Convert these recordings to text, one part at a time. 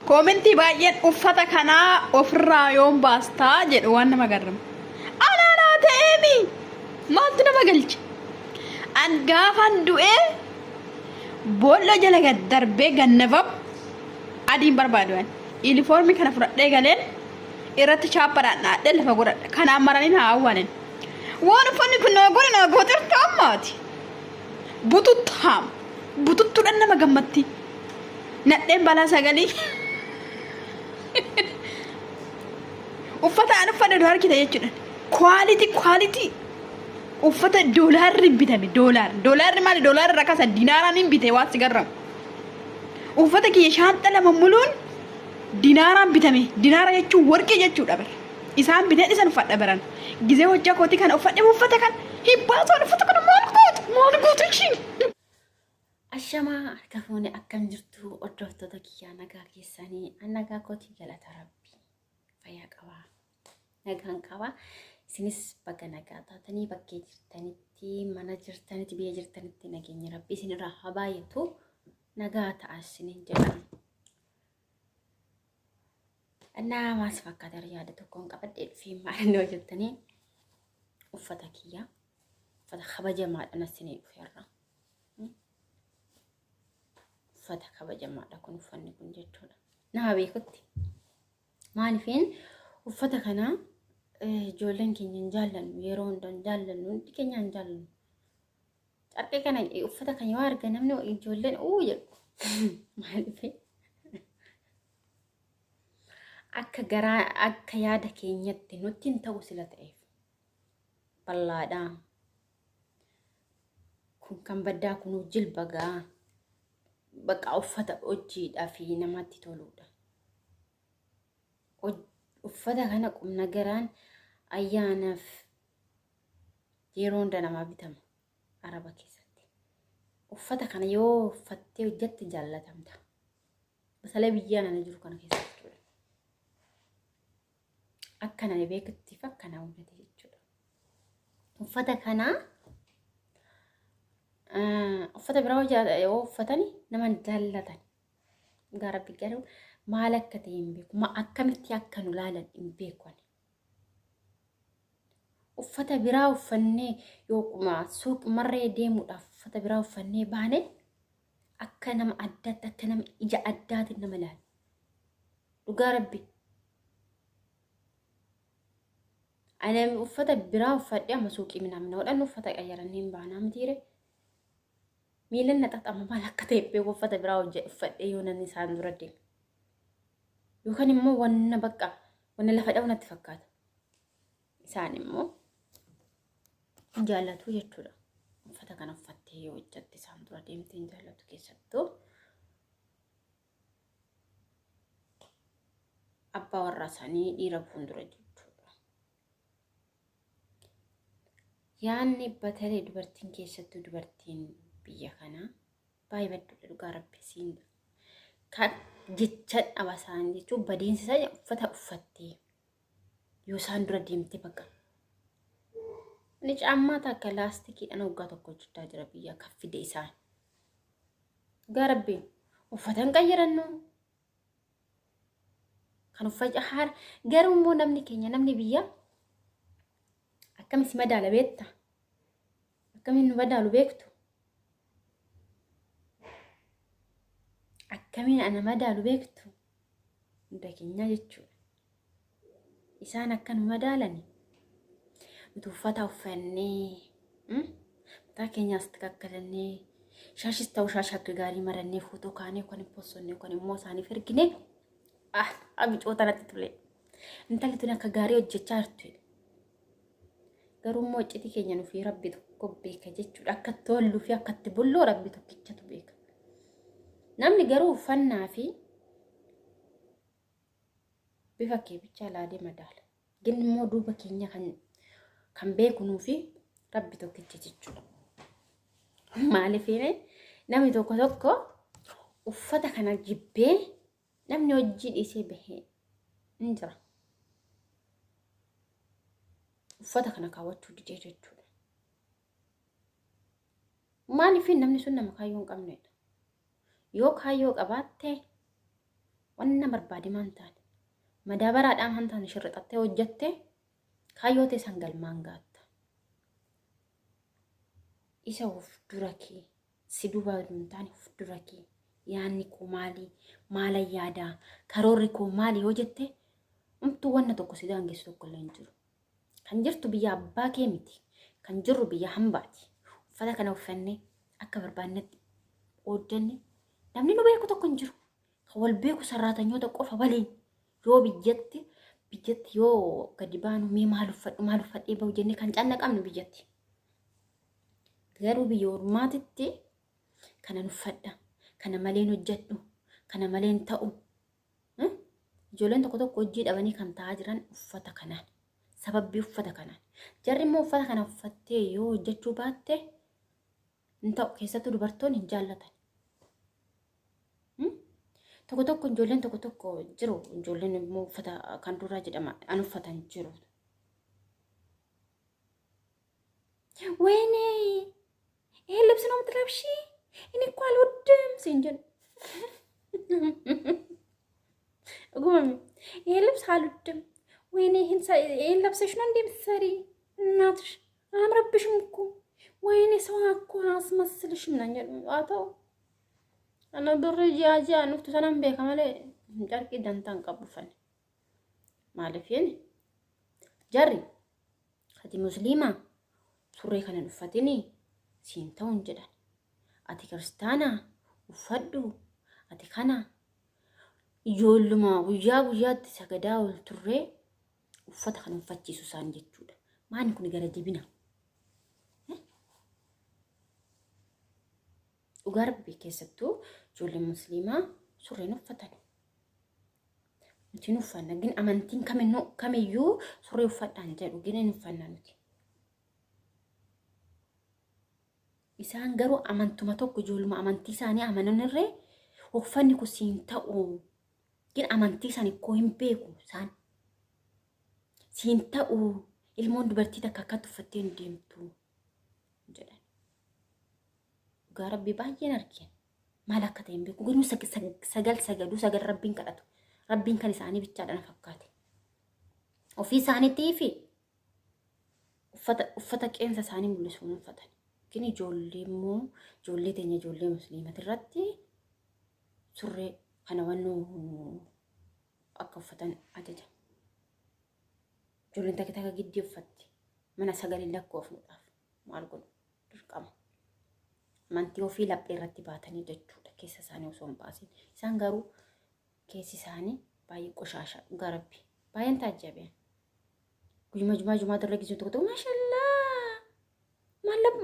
Koomentii baay'een uffata kanaa ofirraa yoom baastaa jedhu waan nama garramu. Anaa naa ta'eemi maaltu nama galche? An gaafan du'ee boolla jala gad darbee gannafamu adiin barbaadu ani. Yuunifoormii kana fudhadhee galeen irratti chaappaadhaan dhaadhee lafa godhadha. Kanaan maranii naa awwaalan. Waan uffanni kun naa godhe naa gooterta ammaati. Bututtaam. Bututtuudhaan nama gammatti. Nadheen balaa sagalii. Uffata an uffadhe nu argita jechuudha. Quality quality. Uffata doolaarri bitame doolaar. Doolaarri maali doolaarri rakasa dinaaraan hin bite waan si garramu. Uffata kiyya shaanxa lama muluun dinaaraan bitame. Dinaara jechuun warqee jechuudha bara. Isaan bitee dhisan uffadha baran. Gizee hojjaa kootii kana uffadhe uffata kan hin baasaan uffata kana maal gootu maal gootu ishiin. Ashamaa harka fuune akkam jirtu hordoftoota kiyyaa nagaa keessanii an nagaa kootii galata rabbii fayyaa qabaa nagaan qabaa isinis baga nagaa taatanii bakkee jirtanitti mana jirtanitti biyya jirtanitti nageenyi rabbii isinirraa haa baay'atu nagaa ta'a isiniin jedha. Innaa maas fakkaata yaada tokkoon qabadhee dhufee maal inni hojjettanii uffata kiyyaa uffata kabajamaadha nasinii dhufeerra. Uffata kabajamaadha kun uffanni kun jechuudha. Nama beekutti. Maaliifin uffata kana ijoolleen keenya hin jaallannu yeroo hunda hin jaallannu hundi keenya hin jaallannu. Carqee kana uffata kana yoo argan namni ijoolleen uu jedhu. Maaliif akka garaa akka yaada keenyatti nutti hin ta'u sila ta'eef bal'aadha. Kun kan baddaa kunuu jilba gaa bakka uffata hojiidhaa fi namatti toluudha. Uffata kana qubna garaan ayyaanaaf yeroo hunda namaa bitama araba keessatti. Uffata kana yoo uffattee hojjette jaallatamta. Basalee biyyaa nana jiru kana keessa jechuudha. Akka nani beekuttiif akka na hubate jechuudha. Uffata kana uffata biraa yoo uffatani nama hin jaallatan. Dhugaa rabbi garuu maal akka ta'e hin beeku. Ma akkamitti akka nu laalan hin beeku ani. Uffata biraa uffannee yookuma suuq marree deemuudhaaf uffata biraa uffannee baane akka nama addaatti akka nama ija addaatiin nama ilaala. Dhugaa rabbi. Ani uffata biraa uffadhee amma suuqii minaamina hodhannu uffata qayyarannee hin baanaa mitiire. Miilan na xaxama maal akka ta'e beeku uffata biraa uffadhee yoo namni isaan dura deeme. Yookaan immoo wanna bakka wanna lafa dha'u natti fakkaata. Isaan immoo hin jaallatu jechuudha. Uffata kana uffattee yoo hojjatte isaan dura deemtee hin jaallatu keessattuu. Abbaa warraa isaanii dhiira fuuldura jechuudha. Yaanni batalee dubartiin keessattuu dubartiin biyya kanaa baay'ee badduudha dhugaa rabbi siin kan jecha dhaba isaan jechuun badiinsi isaa uffata uffattee yoo isaan dura deemte bakka. Inni caammaa takka laastikiidhaan waggaa tokko hojjechaa jira biyya kan fide isaan. Dhugaa rabbi uffata hin qayyarannu. Kan uffata haara garuu immoo namni keenya namni biyya akkami si madaala beekta? Akkamiin nu madaalu beektu? Akkamiin ana madaalu beektu? Hunda keenyaa jechuudha. Isaan akka nu madaalani nuti uffata uffannee mataa keenyaas itti kakkalannee shaashis ta'u shaasha akka gaarii marannee footoo kaanee kan hin possonne kan immoo isaaniif ergine ah abicoota natti tole. Intalli tun akka gaarii hojjechaa jirtu. Garuu immoo iccitii keenya nufi rabbi tokko beeka jechuudha. Akka itti olluu fi akka itti bulluu rabbi tokkichatu beeka. Namni garuu uffannaa fi bifa kee bichaa laalee madaala. Gin immoo duuba keenya kan kan beeku nuufi rabbi tokkicha jechuudha. Maaliif namni tokko tokko uffata kana jibbee namni hojii dhiisee bahee hin jira. Uffata kana kaawwachuu didee jechuudha. Maaliif namni sun nama kaayyoo hin qabnedha. Yoo kaayyoo qabaatte Wanna barbaade maan taane madaabaraadhaan han taane shirrixattee hojjattee kaayyoo ta'e san galmaan gaatta. Isa of dura kee si duuba hin taane of dura kee yaanni koo maali maalan yaadaa karoorri koo maali yoo jette umtuu wanna tokko si daangessu tokko illee hin jiru. Kan jirtu biyya abbaa kee miti. Kan jirru biyya hambaati. Uffata kana uffannee akka barbaannetti hojjenne namni nu beeku tokko hin jiru. Kan wal beeku sarraatanyoota qofa waliin yoo biyyatti biyyatti yoo gadi baanu mee maal uffadhu maal uffadhee bahu jennee kan cannaqamnu biyyatti. Garuu biyya ormaatitti kanan uffadha, kana maleen hojjedhu, kana maleen ta'u. Ijoolleen tokko tokko hojii dhabanii kan ta'aa jiran uffata kanaan. Sababbii uffata kanaan. Jarri immoo uffata kana uffattee yoo hojjechuu baatte hin ta'u. Keessattuu dubartoonni hin jaallatan. Tokko tokko ijoolleen tokko tokko jiru. Ijoolleen immoo uffata kan duraa jedhama an uffatan jiru. ወይኔ ይሄን ልብስ ነው የምትለብሺ? እኔ እኮ አልወድም ሲን jedhu. Dhuguma ይሄን ልብስ አልወድም። ወይኔ ይሄን ለብሰሽ ነው እንዴ የምትሰሪ? እናትሽ አያምረብሽም እኮ ወይኔ ሰው እኮ አያስመስልሽም ነኝ jedhu. Haa ta'u ana birri ji'a ji'aan dhuftu sanan beeka malee carqii dantaa hin qabu uffanne. Maaliif jarri ati musliimaa surree kana hin uffatini siin ta'u hin jedhan. Ati kiristaanaa uffadhu ati kana ijoolluma guyyaa guyyaatti sagadaa ol turree uffata kana uffachiisu isaan jechuudha. Maani kun gara jibina? Dhugaa Rabbii keessattuu ijoolleen musliimaa surreen uffatan. Nuti hin uffanna gin amantiin kamiyyuu surree uffadhaan jedhu gin hin uffanna nuti. Isaan garuu amantuma tokko ijoolluma amantii isaanii amananirree uffanni kun siin ta'u gin amantii isaanii koo hin beeku isaan. Siin ta'u ilmoon dubartii takka akkatti uffattee hin deemtu jedhan. Dhugaa Rabbii baay'een argeen maal akka ta'e hin beeku. Garuu sagal sagaduu sagal Rabbiin kadhatu. Rabbiin kan isaanii bichaadha na fakkaate. Ofii isaaniitii fi uffata qeensa isaanii mul'isu hin uffatan. Yookiin ijoollee immoo ijoollee teenya ijoollee musliimati irratti surree kana wannoo akka uffatan ajaja. Ijoolleen takka takka giddii uffatti. Mana sagalee lakkoofnuudhaaf maal godhu dirqama. Amantii ofii laphee irratti baatanii jechuudha keessa isaanii osoo hin baasin. Isaan garuu keessi isaanii baay'ee qoshaasha dhugaa Rabbi. Baay'een taajjabeen. Guyyuma jumaa jumaa irra gisuu tokko tokko maashallaa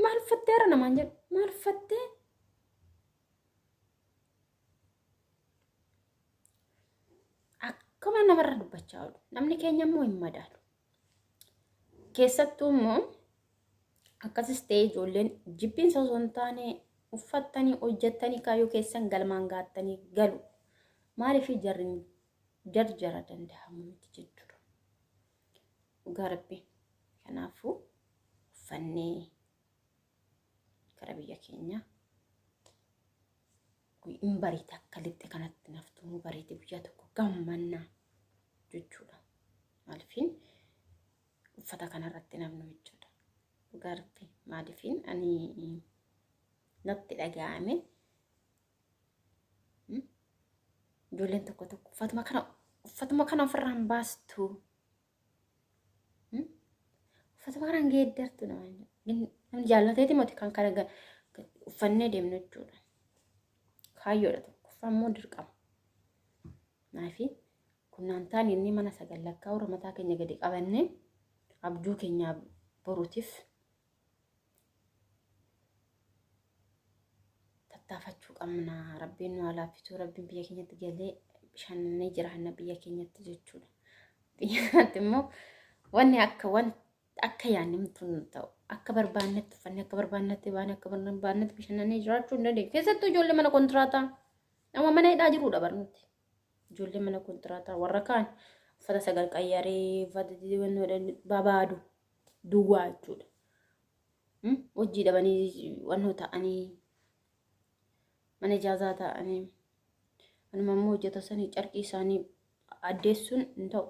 maal uffattee hara namaan jedhu maal uffattee akkuma namarra dubbachaa oolu. Namni keenya immoo hin madaalu. Keessattuu immoo akkasis ta'ee ijoolleen jibbiinsa osoo hin taane uffattanii hojjettanii kaayyoo keessan galmaan gaattanii galu. Maaliif jarri jarjara danda'amu miti jechuudha. Dhugaa Rabbi. Kanaafuu uffannee gara biyya keenyaa hin bariite akka lixxe kanatti naftuu bariite guyyaa tokko gammannaa jechuudha. Maaliifin uffata kanarratti namnu jechuudha. Dhugaa Rabbi maaliifin ani natti dhaga'ame ijoolleen tokko tokko uffatuma kana ofirraa hin baastu. Uffatuma kana hin geeddartu namni jaallateeti moti kan kana uffannee deemnu jechuudha. Kaayyoodha tokkoffaa immoo dirqama. Naafi kunnaan taan inni mana sagal lakkaa'u mataa keenya gadi qabannee abjuu keenya boruutiif tattaafachuu qabna. Rabbiin nu haa laaffisu. Rabbiin biyya keenyatti galee bashannanee jiraanna biyya keenyatti jechuudha. Biyya kanatti immoo wanni akka waan akka yaadne nu ta'u akka barbaannetti uffannee akka barbaannetti baanee akka barbaannetti bashannanee jiraachuu hin dandeenyu. Keessattuu ijoollee mana kontiraataa nama mana hidhaa jirudha barnuti. Ijoollee mana kontiraataa warra kaan uffata sagal qayyaree uffata babaadu duwwaa jechuudha. Hojii dhabanii wannoo ta'anii mana ijaazaa ta'anii Anuma immoo hojjeta sanii carqii isaanii addeessuun hin ta'u.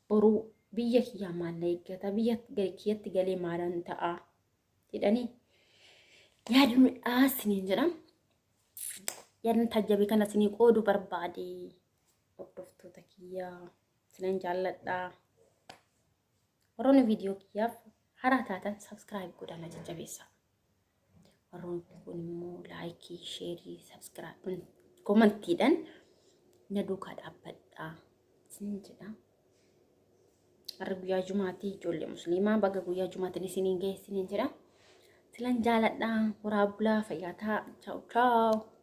Boruu biyya kiyyaa maal na eeggata, biyya kiyyatti galee maalan ta'a jedhanii yaadnu isiniin jedha. Yaadni taajjabii kana isinii qoodu barbaade, hordoftoota kiyyaa, isinan jaalladha. Warroonni viidiyoo kiyyaaf haaraa taatan subscribe godhaa na jajjabeessa. Warroonni kun immoo like, share, subscribe, commentiidhaan na duukaa dhaabbadhaa isin jedha. Har'a guyyaa Jumaatii, ijoollee musliimaa baga guyyaa Jumaatiin isiniin ga'e isiniin jedha. Silan jaaladha. Horaa bulaa, fayyaa ta'a. Ciao ciao.